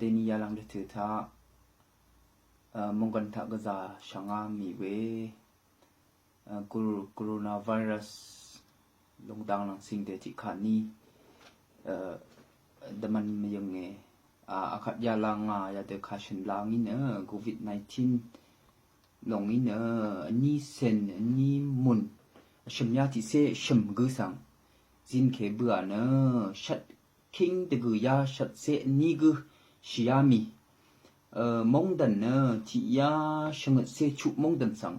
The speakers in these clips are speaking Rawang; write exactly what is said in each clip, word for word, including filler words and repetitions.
Deni yalang dvtø taq, a, munggan taq gvza shvnga mì we, a, coronavirus lungdang langsing de tiq kani, a, dvman mvyønge, a, akat yalang a yadø kashøn lang inø, covid nineteen long inø, ani sen, ani mun, shøm ya tiq se, shøm gø sang. Zin ke bøa nø, shat king dvgø ya shat se ni gø shì ya mì. Mongdan nø tiq ya shvngøt se chuq mongdan svng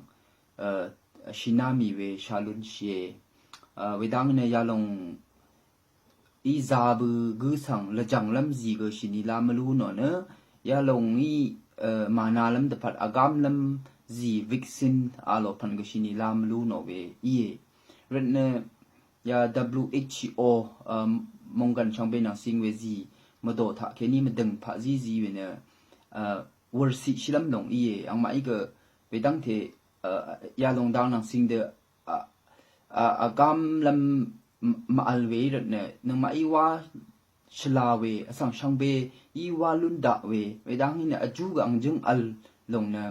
shì na mì we shalun shìe. Wedang nø yalong í za bø gø svng lvjang lvm zì gø shì ni la mvlu nò nø yalong í mana lvm dvpat agam lvm zì vaccine alo pan gø shì ni la mvlu nò we íe. Rvt nø ya W H O, um, monggan shvngbe nvng sing we zì mvdo taq keni mvdøng paq zì zì we nø, uh, wursiq shilvm long íe, angmaq í gø wedang te, uh, ya longdang nvng sing de, uh, uh, agam lvm m-, mvvl we rvt nø, nøngmaq í wa shvla we, vsvng shvngbe í wa lundaq we, wedang í nø vju gø angjøng vl long nø,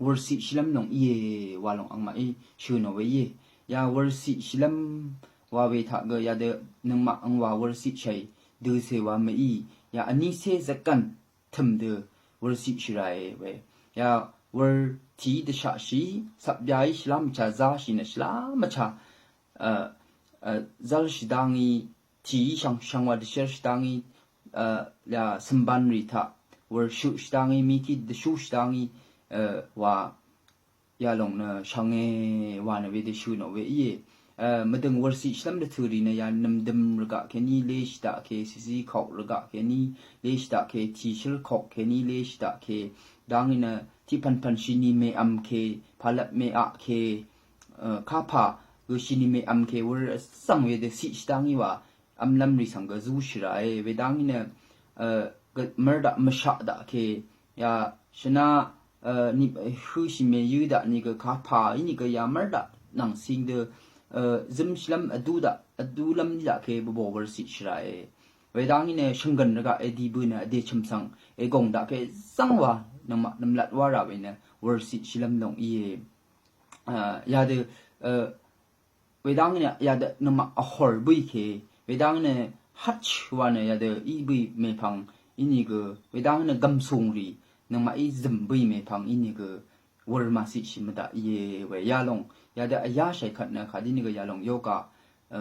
wursiq shilvm long íe wa long angmaq í shø nò we íe. Ya wursiq shilvm wa we taq gø yadø nøngmaq ang wa wursiq shai dø se wa mv-í. Ya vni se zaqkan tøm dø wursiq shirae we. Ya wur ti dvshaq shi, sap ya í shvla mvcha za shi nø shvla mvcha, uh, uh, zal shidang í ti shang, shang wa dvshir shidang í, uh, ya symban ri taq wur shu shidang í, miki dvshu shidang í, uh, wa ya long nø shange wa nø we dvshu nò we íe. Uh, mvdøng wursiq shilvm dvtø ri nø ya nvmdøm rvgaq keni le shidaq ke sisi kok rvgaq keni le shidaq ke ti shil kok keni le shidaq ke dang í nø tiq pan pan shini me am ke palap me a ke, uh, kapa gø shini me am ke wur svng we dvsiq shidang í wa vmlvm rì svng gø zú shì ràe. Wedang í nø, e, gø mvrdaq mvshaq daq ke, ya, shvna, e, nip, e, hø shì me yø daq ni gø kapa í ni gø ya mvrdaq nvng sing dø, e, zøm shilvm vdu daq, vdulvm ni daq ke bvbo wursiq shì ràe. Wedang í nø shvnggøn rvgaq edi bø nø vde chø̀m svng, e, gong daq ke zvng wa, nøngmaq nvmlat wa rà we nø, wursiq shilvm long íe. E, yadø, e, wedang nø yadø nøngmaq vhor bøi ke, wedang nø hach wa nø yadø í bøi mepang í ni gø, wedang nø gvmsung rì nøngmaq í zøm bøi mepang í ni gø, wur masiq shì mvdaq íe we yalong, yadø aya shai kat nø kadi ni gø yalong yoga, e,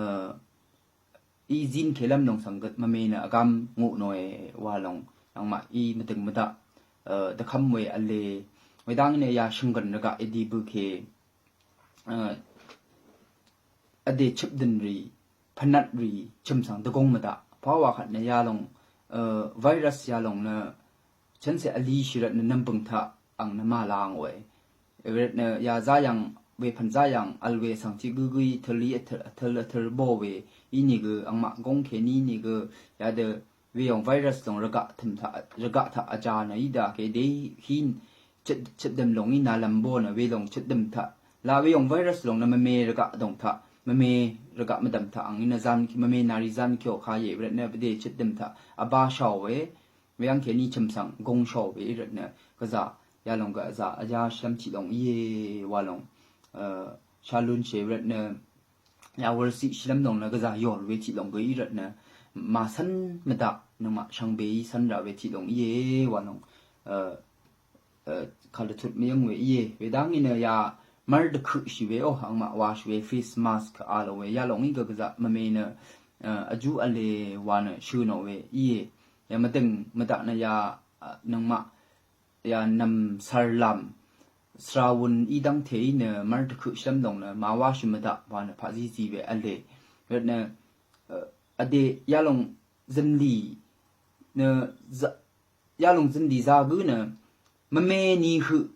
í zin kelvm long svng gøt mvme nø agam nguq nòe wa long, angmaq í mvdøng mvdaq, e, dvkvm we vle, wedang nø ya shvnggøn rvgaq edi bø ke, e, vde chøpdøn rì, pvnat rì, chø̀m svng dvgong mvdaq. Pawa kat nø yalong, e, virus yalong nø, chønse vli shì rvt nø nvmbøng taq, ang nø mala ngòe. Rvt nø ya zayang, wepvn zayang, vl we svng tiq gø gø í tøl í tøl, tøl, tøl bo we, í ni gø, angmaq gong keni ni gø, yadø, weyong virus dong rvgaq tøm taq, rvgaq taq aja nø í daq ke de hin chøt, chøtdøm long í nalvm bo nø welong chøtdøm taq. La weyong virus long nø mvme rvgaq dong taq, mvme rvgaq mvdvm taq, ang í nø zan, mvme nari zan kyo ka ye, rvt nø vde chøtdøm taq, aba shao we, weyang keni chø̀m svng gong shao we, rvt nø gvza, yalong gvza, aja shvlvm tiq long íe, wa long, e, shalun she, rvt nø, ya wursiq shilvm long nø gvza yor we tiq long gø í rvt nø, masvn mvdaq nøngmaq shvngbe í svn ra we tiq long íe wa long, e, e, kalvtut mvyøng we íe. Wedang í nø ya mvr dvkøq shì we o, angmaq wa shì we face mask a lo we, yalong í gø gvza mvme nø, e, vju vle wa nø shø nò we íe. Ya mvdøng mvdaq nø ya, e, nøngmaq ya nvm sarlam srawun í dvngte í nø mvr dvkøq shvlvm long nø mawa shì mvdaq wa nø paqzizi we vle. Rvt nø, e, vde yalong zønli nø za, yalong zønli za gø nø mvme ni høq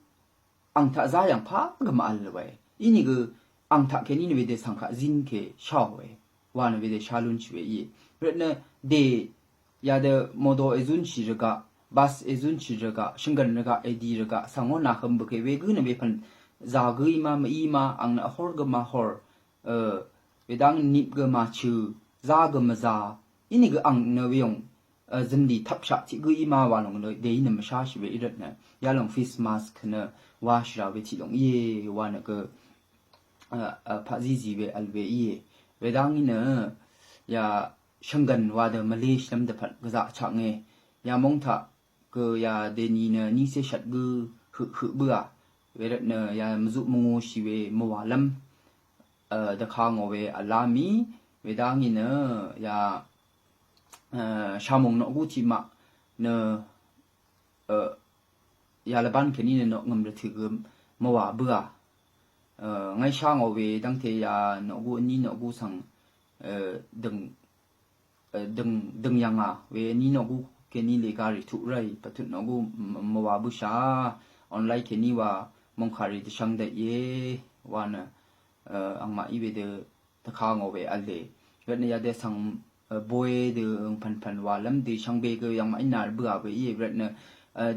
ang taq zayang pa gø mvvl we. Í ni gø ang taq keni nø wede svng kaq zin ke shao we. Wa nø wede shalun shì we íe. Rvt nø de yadø modo ezun shì rvgaq, bus ezun shì rvgaq, shvnggvn rvgaq, edi rvgaq, svng o na høm bø ke we gø nø wepvn za gø í ma, mv-í ma, ang nø vhor gø mvhor, e, wedang nip gø mvchø, za gø mvza, í ni gø ang nø weyong zø̀nlì tvpshaq tiq gǿ í ma wa lòng nø dèí nø mvsháshì we í rvtnø yalòng face mask nø washì rà we tiq lòng íe wa nø gø paqzízi we vl we íe. Wedv́ngí nø ya shvnggv̀n wa dø mvleshìlv́m dvpvt gvzaq chaqnge. Ya móng taq gø ya dèni nø nícé shvt gǿ høq høq bǿà. Wervtnø ya mvzuq mvngūshì we mvwàlv́m dvka ngò we v̀lá mì. Wedv́ngí nø ya shamùng noqgú tiqmaq nø ya lvbán kèní nø noqngø̀m rvtø̀ gø mvwà bǿà. Ngayshá ngò we dv́ngte ya noqgú vní noqgú svng dø̀ng dø̀ng dø̀ng yv̀ngà we vní noqgú kèní lèga rì tuq ráì pvtut noqgú mvwà bǿshà. Online kèní wa mòngkàrì dvshvng daqìe wa nø angmaq í wedø dvka ngò we v̄le. Rvtnø yadø svng boy dø angpv̀npv̀n wàlv́m dø shvngbe gø yv̀ngmaq í nà bǿà we íe. Rvtnø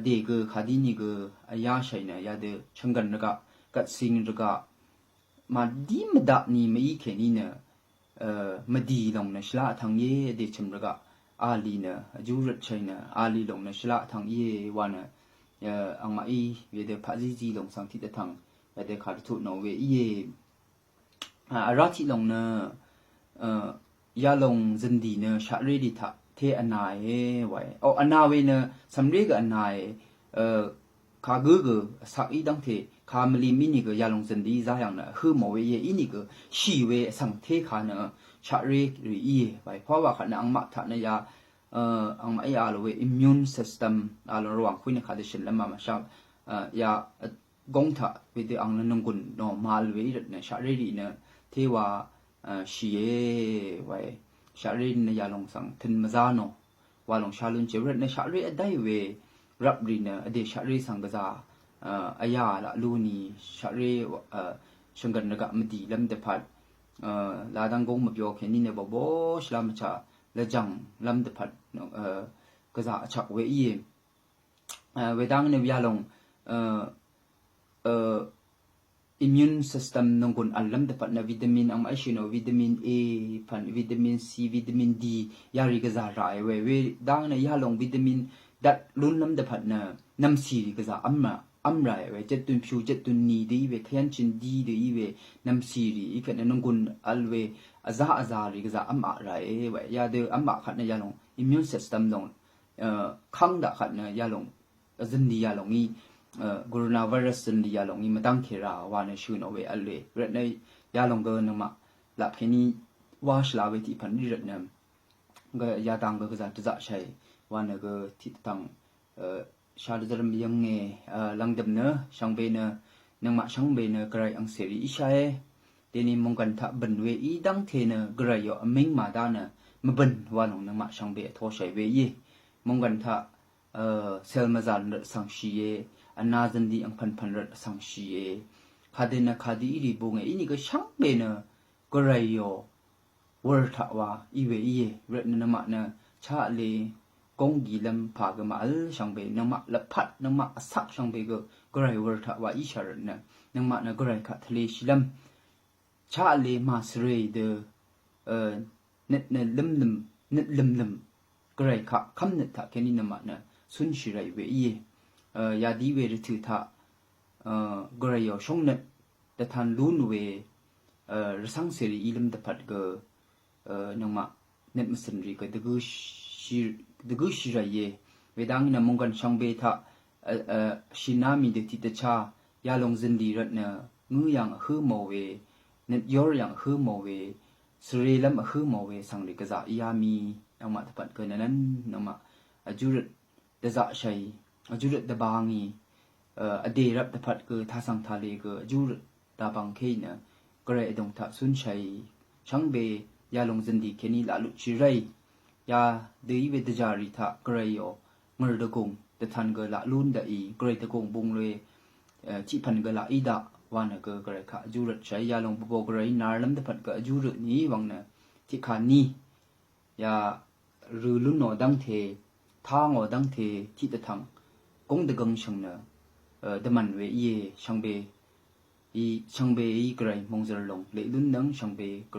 dè gø kadí nìgø vyáshàì nø yadø shvnggv̀n rvgaq gvtsing rvgaq màdí mvdaq ni mv-í kèní nø mvdì lòng nø shvlaq vtvng íe. Dèchø̀m rvgaq alì nø vjú røtshàì nø alì lòng nø shvlaq vtvng íe wa nø angmaqí wedø paqzízí lòng svng tiq dvtvng wedø kàdvtuq nò we íe. Vrá tiq lòng nø yalòng zø̀ndì nø shaqré rì taq té vnae wae. O vna we nø cv̀mré gø vnae kagǿ gø vsak í dv́ngte kamvlim ínìgø yalòng zø̀ndì zá yv̀ng nø vhǿ mò we íe. Ínìgø shì we vsvng té ka nø shaqré rì íe wae. Pàwà kvt nø angmaq taq nø ya angmaqí a lò we immune system a lò rvwàng kúí nø kadø shø̀nlv́m a màshá ya góng taq wedø ang nø nònggùn nò màvl we í rvtnø shaqré rì nø téwa shìe wae. Shaqré rì nø yalòng svng tø̄n mvzá nò walòng shá lún chì rvtnø shaqré vdáì we rvprì nø vdè shaqré svng gvzà vyà laq lú ni shaqré shvnggv̀n rvgaq mvdìlv́m dvpvt ladv́ng góng mvbyo kèní nø bvbó shvlá mvchaq lvjv̀nglv́m dvpvt gvzà vchvk we íe. Wedv́ng nø yalòng immune system nònggùn v̀llv́m dvpvt nø vitamin angmaqí shø̀n ò vitamin A pv̀n vitamin C vitamin D yarì gvzà ràe we. Wedv́ng nø yalòng vitamin dat lúnlv́m dvpvt nø nv̀mcìrì gvzà v́m ràe we. Jvtdun pyù jvtdun ni dø í we kvyv́n chøn dí dø í we nv̀mcìrì í kvt nø nònggùn vl we vzá vzarì gvzà v́m aq ràe we. Yadø v́m aq kvt nø yalòng immune system lòng kv́ng daq kvt nø yalòng zø̀nlì yalòng í coronavirus zø̀nlì yalòng í mvdv́ngkè rà wa nø shø̀n ò we vl we. Rvtnø yalòng gø nøngmaq lap kèní wá shvla we tiq pv̀n í rvtnø gø yadang gø gvzà dvzaqshàì wa nø gø tiq dvtvng shadø dvlvm yv̀nge. Lv̀ngdø̀m nø shvngbe nø nøngmaq shvngbe nø gvray angcèrì íshàe. Dèni mònggv̀n taq bø̀n we í dv́ngte nø gvrayò vmíng màdá nø mvbø̀n wa lòng nøngmaq shvngbe vtoshàì we íe. Mònggv̀n taq cèl mvzàn rvt svng shìe. Vna zø̀nlì angpv̀npv̀n rvt svng shìe. Kadø nø kadø írì bunge ínìgø shvngbe nø gvrayò wur taq wa í we íe. Rvtnø nøngmaq nø chaqle góng gilv́m pà gø màvl shvngbe nøngmaq lvpat nøngmaq vsak shvngbe gø gvray wur taq wa íshà rvtnø nøngmaq nø gvray kaq tvleshìlv́m chaqle màsvrè dø nøt nø lømløm nøt lømløm gvray kaq kv́mnøt taq kèní nøngmaq nø cúnshì ràì we íe. Yadí we rvtø̀ taq gvrayò shóngnøt dvtan lún we rvcv́ng cèrì ílv́m dvpvt gø nøngmaq nøt mvcø̀nrì gø dvgǿshì ràìe. Wedv́ng nø mònggv̀n shvngbe taq shìná mì dø tiqdvchá yalòng zø̀nlì rvtnø ngǿ yv̀ng vhǿ mò we nøt yór yv̀ng vhǿ mò we svrelv́m vhǿ mò we svngrì gvzà íá mì. Nøngmaq dvpvt gø nø nvn nøngmaq vjúrøt dvzaqshàì vjúrøt dvbangì vdè rvp dvpvt gø tasvng tale gø vjúrøt dvbangkèí nø gvray vdùng taq cúnshàì shvngbe yalòng zø̀nlì kèní laqlutshì ráì yadø í we dvjàrì taq gvrayò ngø̀r dvgùng dvtan gø laq lún daqì gvray dvgùng bung lwe tiqpv̀n gø laq í daq wa nø gø gvray kaq vjúrøtshàì yalòng bvbò gvray narlv́m dvpvt gø vjúrøt ni wvng nø tiqkà ni ya rø lúnò dv́ngte tá ngò dv́ngte tiqdvtvng gúng dvgøng shø̀ng nø dvmv̀n we íe. Shvngbe í shvngbe í gvray mòngzø̀r lòng leq lúnnøng shvngbe gvray